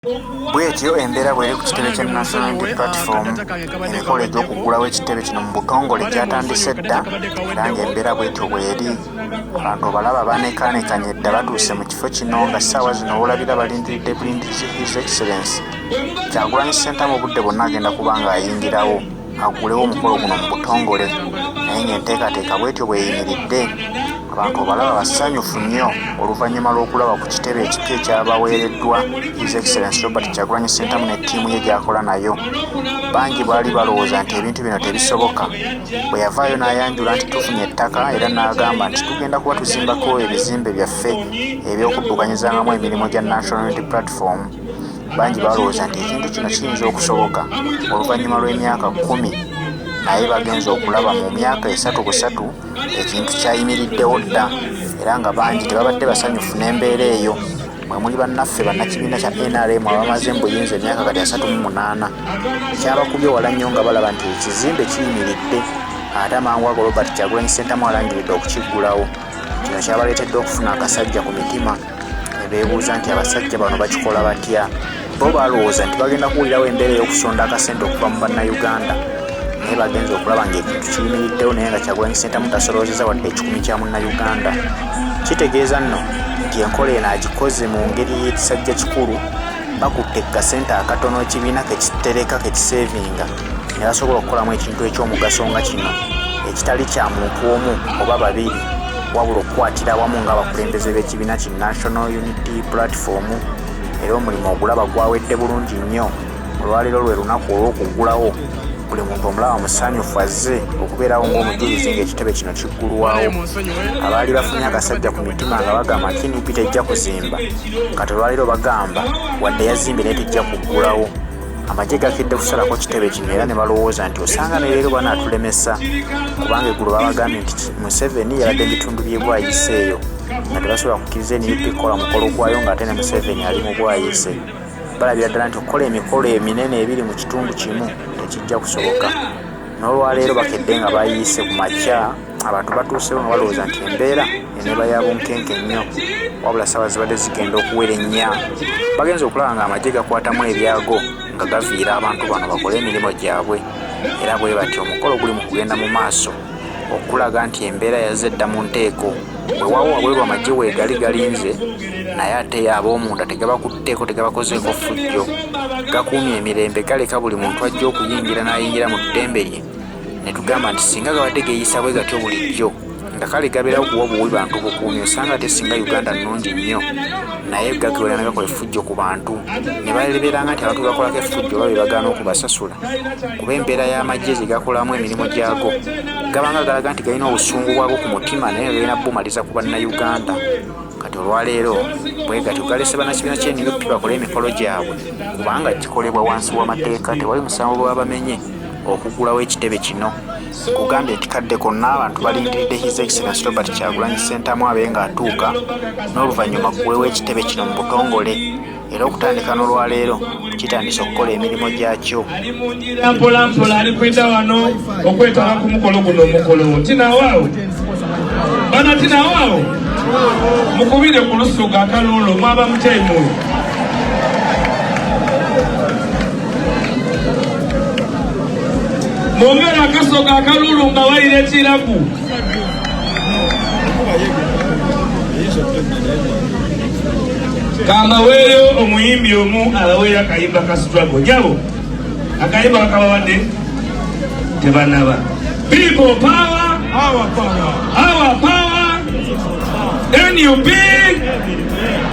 Bw'etyo embeera bw'eri ku kitebe kya National Unity Platform. Emikolo egy'okuggulawo ekitebe kino mu butongole gyatandise dda era ng'embeera bw'etyo bw'eri. Abantu obalaba baanekaanekanye dda batuuse mu kifo kino nga ssaawa zino w'olabira balindiridde bulindirizi His Excellency Kyagulanyi Ssentamu obudde bwonna agenda kuba ng'ayingirawo aggulewo omukolo guno mu butongole naye ng'enteekateeka bw'etyo bw'eyimiridde. Abantu obalaba basanyufu nnyo oluvannyuma lw'okulaba ku kitebe ekipya ekyabaweereddwa His Excellency Robert Kyagulanyi Ssentamu ne ttiimu ye gy'akola nayo. Bangi baali balowooza nti ebintu bino tebisoboka. Bwe yavaayo n'ayanjula nti tufunye ettaka era n'agamba nti tugenda kuba tuzimbako ebizimbe byaffe eby'okuddukanyizangamu emirimu gya National Unity Platform. Bangi balowooza nti ekintu kino kiyinza okusoboka oluvannyuma lw'emyaka 10 naye bagenze okulaba mu myaka 3 busatu ekintu kyayimiriddewo dda era nga bangi tebabadde basanyufu n'embeera eyo. Mwe muli bannaffe bannakibiina kya NRM abamaze mu buyinza emyaka kati 38. Kyabakubye wala nnyo nga balaba nti ekizimbe kiyimiridde ate amangu ago Robert Kyagulanyi Ssentamu alangiridde okukiggulawo. Kino kyabaleetedde okufuna akasajja ku mitima ne beebuuza nti abasajja bano bakikola batya. Bo balowooza nti bagenda kuwulirawo embeera ey'okusonda akasente okuva mu Bannayuganda naye bagenze okulaba ng'ekintu kiyimiriddewo naye nga Kyagulanyi Ssentamu tasoloozeza wadde ekikumi kya Munnayuganda. Kitegeeza nno nti enkola eno agikoze mu ngeri y'ekisajja kikulu, bakutte kasente akatono ekibiina ke kitereka ke kiseevinga ne basobola okukolamu ekintu eky'omugaso nga kino ekitali kya muntu omu oba babiri wabula okukwatira awamu ng'abakulembeze b'ekibiina ki National Unity Platform. Era omulimu ogulaba gwawedde bulungi nnyo. Olwaleero lwe lunaku olw'okuggulawo. Buli muntu omulaba musanyufu azze okubeerawo ng'omujulizi ng'ekitebe kino kiggulwawo. Abaali bafunye akasajja ku mitima nga bagamba nti NUP tejja kuzimba, kati olwaleero bagamba wadde yazimbye naye tejja kuggulawo. Amagye gakedde kusalako kitebe kino era ne balowooza nti osanga ne leero banaatulemesa kubanga eggulo babagambye nti Museveni yabadde mu bitundu by'e Bwayiise eyo nga tebasobola kukkiriza NUP kukola mukolo gwayo ng'ate ne Museveni ali mu Bwayiise. Balabira ddala nti okukola emikolo eminene ebiri mu kitundu kimu tekijja kusoboka. N'olwaleero bakedde nga bayiise ku makya, abantu batuusewo nga balowooza nti embeera eneeba ya bunkenke nnyo, wabula ssaawa zibadde zigenda okuwera 4 bagenze okulaba ng'amagye gakwatamu ebyago nga gaviira abantu bano bakole emirimu gyabwe. Era bwe batyo omukolo guli mu kugenda mu maaso okulaga nti embeera yazze dda mu nteeko. Weewaawo wabweru amagye weegali galinze naye ate ab'omunda tegabakutteeko, tegabakozeeko ffujjo, gakuumye emirembe, galeka buli muntu ajja okuyingira n'ayingira mu ddembe lye. Ne tugamba nti singa gabadde geeyisa bwe gatyo bulijjo nga kale gabeerawo kuwa buwi bantu bukuumi, osanga ate singa Uganda nnungi nnyo. Naye gakeera ne gakola effujjo ku bantu ne baleberanga nti abantu bakolako effujjo oba be bagaana okubasasula, kuba embeera y'amagye gye gakolamu emirimu gyago gabanga galaga nti galina obusungu bwago ku mutima naye nga galina bumaliza ku Bannayuganda. Kati olwaleero bwe gatyo galese bannakibiina kya NUP bakole emikolo gyabwe kubanga gikolebwa wansi w'amateeka, tewali musango gwe babamenye okuggulawo ekitebe kino. Nkugambye nti kadde konna abantu balindiridde His Excellency Robert Kyagulanyi Ssentamu abe ng'atuuka n'oluvannyuma aggulewo ekitebe kino mu butongole era okutandika n'olwaleero kitandise okukola emirimu gyakyo. Mpola mpola ali kwidda wano okwetaba ku mukolo guno omukolo tinawaawo bana tinawaawo mukubire ku lusuga akaluulu mwaba mutemu. Mwongere akasoga akaluulu nga wayira ekiragu. Kambaweeyo omuyimbi omu abaweeyo akayimba ka struggle. Nyabo akayimba kakabawadde tebanaba. People power, our power, our power, NUP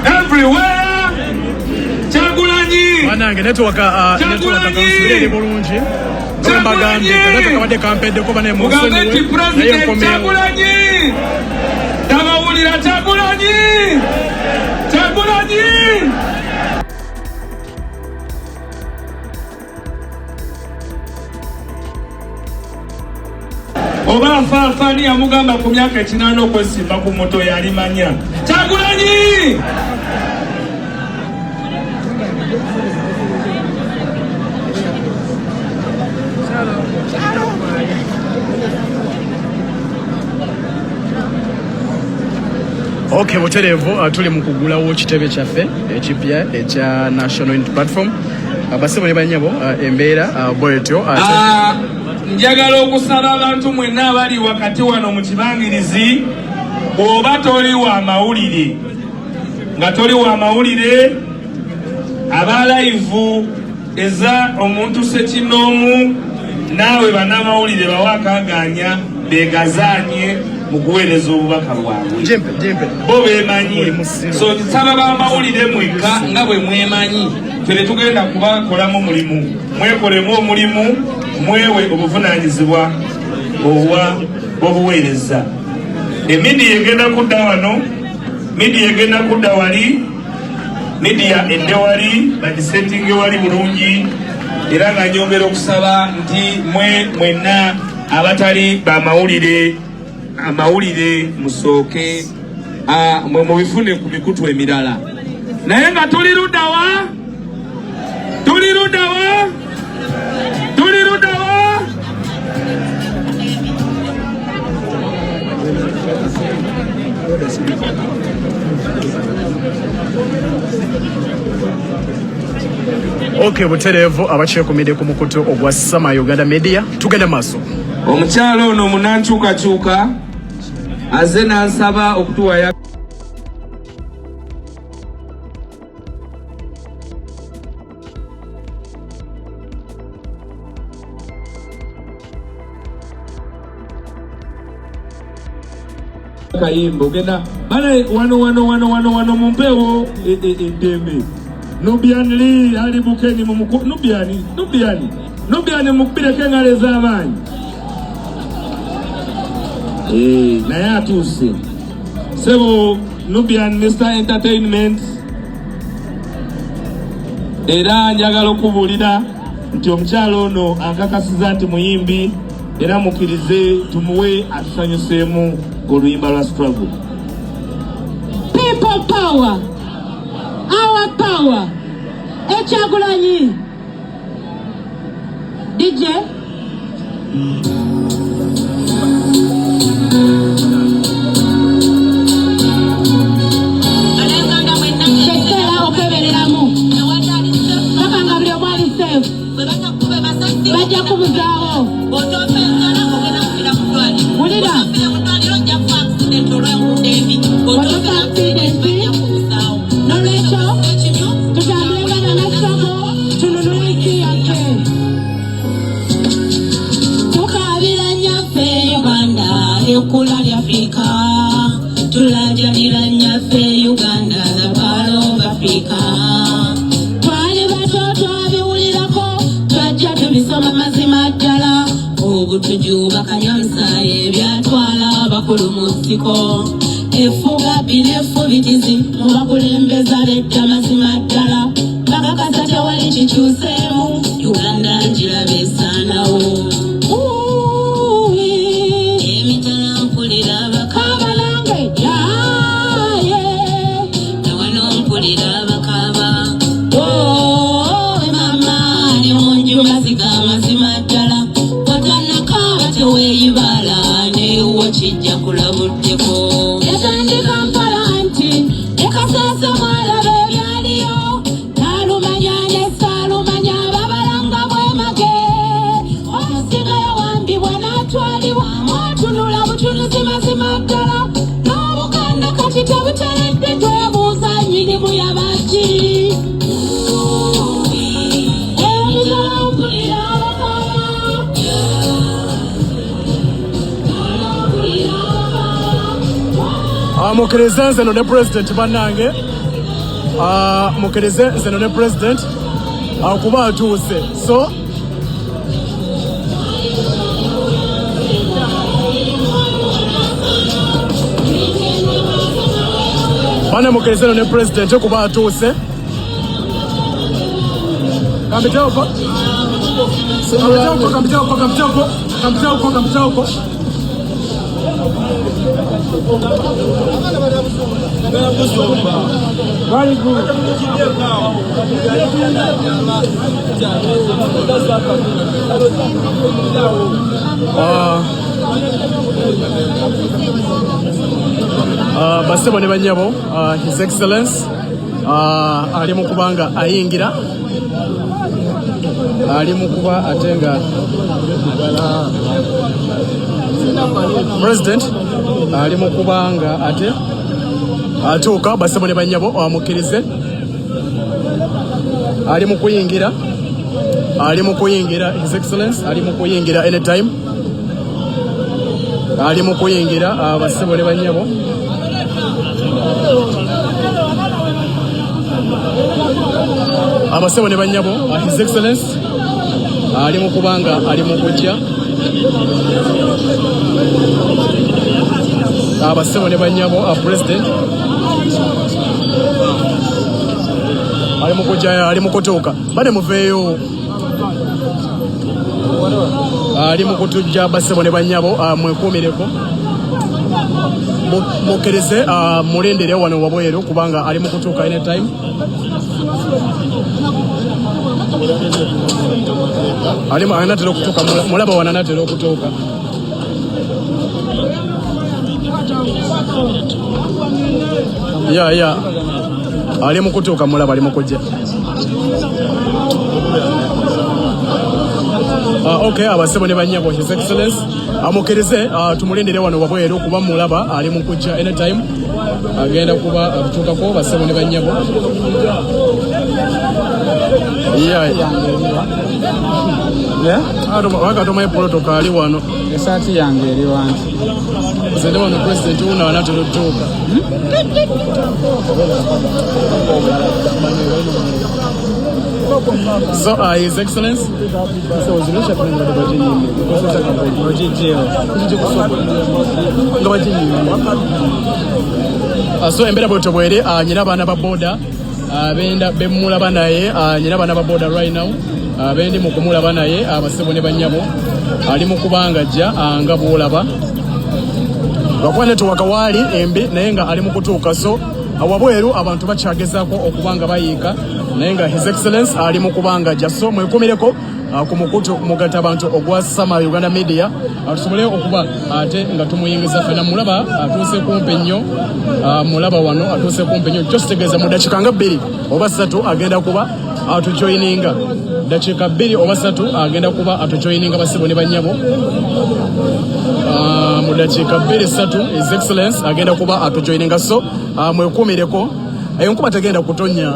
everywhere. Kyagulanyi. Banange network network kansubire eri bulungi nga mbagambye kadata kabadde kampeddeko bane Mugambe munsonyiwe nti naye President nkomyewo. Kyagulanyi tabawulira. Kyagulanyi, Kyagulanyi. Oba afaafaani yamugamba ku myaka 80 okwesimba ku moto yalimanya. Kyagulanyi. Okay, butereevu tuli mu kugulawo kitebe kyaffe ekipya ekya National Unity Platform. Basebo ne banyabo, embeera bwetyo. Njagala okusaba abantu mwenna abali wakati wano mu kibangirizi, bw'oba toli wa mawulire, nga toli wa mawulire aba live eza omuntu sekinoomu, naawe bannamawulire bawe akaganya begazaanye mu kuweereza obubaka bwabwe. Jempe, jempe. Bo beemanyi. Oli musiru. So nsaba bamawulire mwekka nga bwe mwemanyi, ffe tetugenda kubakolamu mulimu, mwekolemu omulimu, mwewe obuvunaanyizibwa obwa obuweereza. Emidiya egenda kudda wano, midiya egenda kudda wali, midiya edde wali, bagisetinge wali bulungi. Era nga nyongera okusaba nti mwe mwenna abatali bamawulire, amawulire musooke mwe mubifune ku mikutu emirala. Naye nga tuli luddawa? Tuli luddawa? Tuli luddawa? Okay, butereevu abakyekumidde ku mukutu ogwa Sama Uganda Media, tugenda maaso. Omukyalo ono munankyukakyuka aze n'ansaba okutuwaya kayimba ogenda bale wano wano wano wano wano mumpewo eddembe. Nubian Lee ali Bukeni mu Nubian, Nubian, Nubian, mukubireko engalo ez'amaanyi. Naye atuuse sebo Nubian, Mr Entertainment. Era njagala okubuulira nti omukyalo ono ankakasiza nti muyimbi, era mukkirize tumuwe atusanyuseemu oluyimba lwa struggle. People power, our power. Ekyagulanyi. DJ. Kyekera okwebereramu paka nga buli omu ali safe, bajja kubuzaawo. Wulira. Bw'otofa accident, nolwekyo tutambule nga nanasogo tununule ensi yaffe. Tukaabira nnyaffe Uganda, ekkula ly'Afrika. Tulajanira nnyaffe Uganda, the pearl of Africa. Twali bato twabiwulirako, twajja tubisoma mazima ddala. Obutuju bakanyamusaayi byatwala abakulu mu nsiko. Effuga bbi n'effubitizi mu bakulembeza bedda mazima ddala. Bakakasa tewali kikyuseemu, Uganda ngiraba esaanawo. Emitala mpulira bakaaba nange yaaye, nawano mpulira bakaaba. Oh, mama ne mu nju maziga mazima ddala. Watanakaaba teweeyibala, newo kijja kulabuddeko. Yatandika mpola nti ekasese mwalaba ebyaliyo, naalumanya ne saalumanya babalanga bwemage. Omusiga yawambibwa n'atwalibwa, mwatunula butunuzi mazima ddala. N'obuganda kati tebuteredde, twebuuza nnyini buyabaki. Emitala mpulira abakaaba. Mukkirize nze no ne president bannange. Mukkirize nze no ne president, kuba atuuse. So bane mukkirize no ne president kuba atuuse. Kampiteko, kampiteko, kampiteko, kampiteko, kampiteko, kampiteko. Very good. Basebo ne banyabo, His Excellence ali mu kuba nga ayingira, ali mu kuba ate nga president ali mu kuba nga ate atuuka. Basebo ne banyabo, amukkirize, ali mu kuyingira, ali mu kuyingira. His Excellence ali mu kuyingira anytime, ali mu kuyingira. Abasebo ne banyabo, abasebo ne banyabo, His Excellence ali mu kubanga ali mu kujja. Abasebo ne banyabo, president ali mu kujja, ali mu kutuuka. Bane muveeyo, ali mu kutujja. Basebo ne banyabo, mwekuumireko, mukkirize, mulindire wano wabweru kubanga ali mu kutuuka anytime. Ali anatera okutuuka, mulaba wano anatera okutuuka. Ya, ali mu kutuuka, mulaba ali mu kujja. Okay, abasebo ne banyabo, His Excellence amukkirize, tumulindire wano wabweru kuba mulaba ali mu kujja anytime, agenda kuba atutuukako. Basebo ne banyabo, yeah. Waka tomanyi protocol ali wano. Esaati yange eri wanti. Nze ndi wano, president wuno anatera otutuuka. So, His Excellence, Ogijjeewo. Nga baginyimye. So embeera bwetyo bweri. Nyina abaana ba boda, benda bemulaba naye, nyina abaana ba boda right now, bendi mu kumulaba naye. Abasebo ne banyabo, ali mu kubanga ajja, nga bwolaba, lwakuba network waali embi, naye nga ali mu kutuuka. So wabweru abantu bakyagezaako okuba nga bayiika, naye nga His Excellence ali mu kubanga ajja. So mwekumireko ku mukutu mugatta abantu ogwa Sama Uganda Media, tusobole okuba ate nga tumuyingiza fena. Mulaba atuuse kumpi nnyo, mulaba wano atuuse kumpi nnyo. Kyo kitegeeza mu dakiika nga 2 oba 3 agenda kuba atujoininga. Dakiika 2 oba 3 agenda kuba atujoininga. Basebo ne banyabo, mu dakiika 2 3 His Excellence agenda kuba atujoininga. So mwekuumireko, enkuba tegenda kutonya.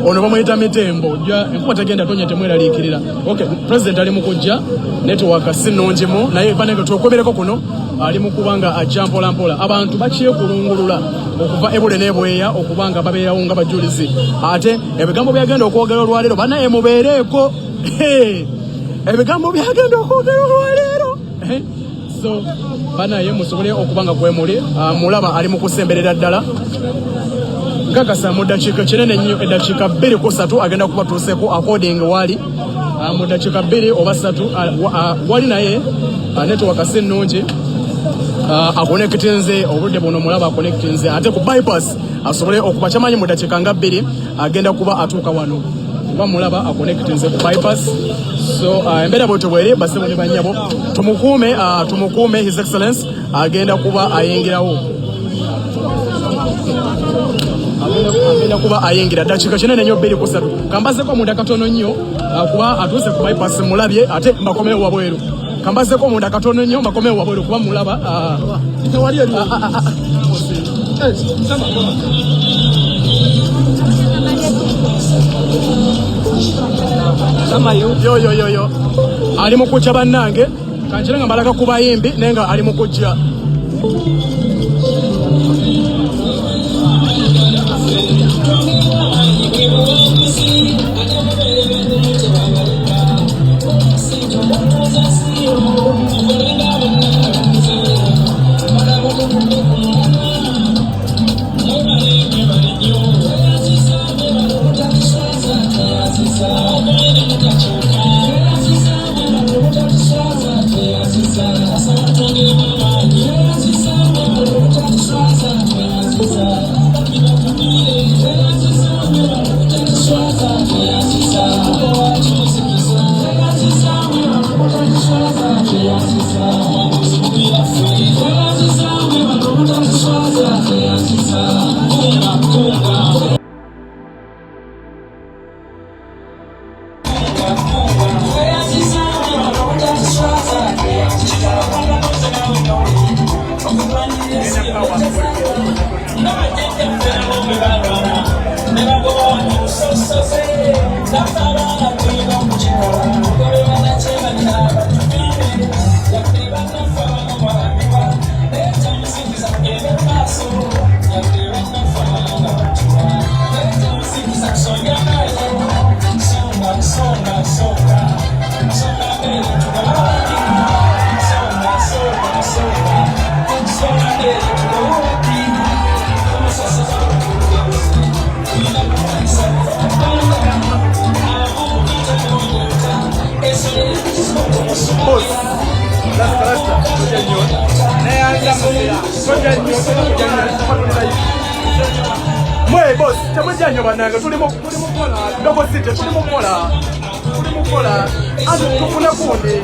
Ono bamuyita mitembo ja, enkuba tegenda tonya, temweraliikirira. Okay, president ali mu kujja, network si nnungimu, naye banenge twekomereko kuno. Ali mu kuba nga ajja mpola mpola. Abantu bakyekulungulula okuva ebule n'ebweya okuba nga babeerawo nga bajulizi, ate ebigambo byagenda okwogera olwaleero, banaye mubeereeko. Hey! Ebigambo byagenda okwogera olwaleero. Eh? So banaye musobole okuba nga kwemuli. Mulaba ali mu kusemberera ddala. Nkakasa mu ddakiika kinene nnyo, eddakiika 2 ku 3 agenda kuba tuuseeko according wali. Mu ddakiika 2 oba 3, wali, naye network si nnungi. Aconnectinze obudde buno, mulaba aconnectinze ate ku bypass asobole okuba kyamanyi mu ddakiika nga 2 agenda kuba atuuka wano, kuba mulaba aconnectinze ku bypass. So embeera bwetyo bweri. Basebo ne banyabo, tumukuume, tumukuume. His Excellence agenda kuba ayingirawo, agenda kuba ayingira dakiika kinene nnyo, 2 ku 3. Kambazeko munda katono nnyo, kuba atuuse ku bypass, mulabye, ate mbakomewo wabweru. Kambazeko munda katono nnyo, mbakomewo wabweru kuba mulaba. Yo yo yo yo, ali mu kujja bannange. Kankire nga mbalaga ku bayimbi, naye nga ali mu kujja. Mwe boss, temujja nnyo bannange, tuli mu kukola Dogo City, tuli mu kukola, tuli mu kukola, anti tufune kundi.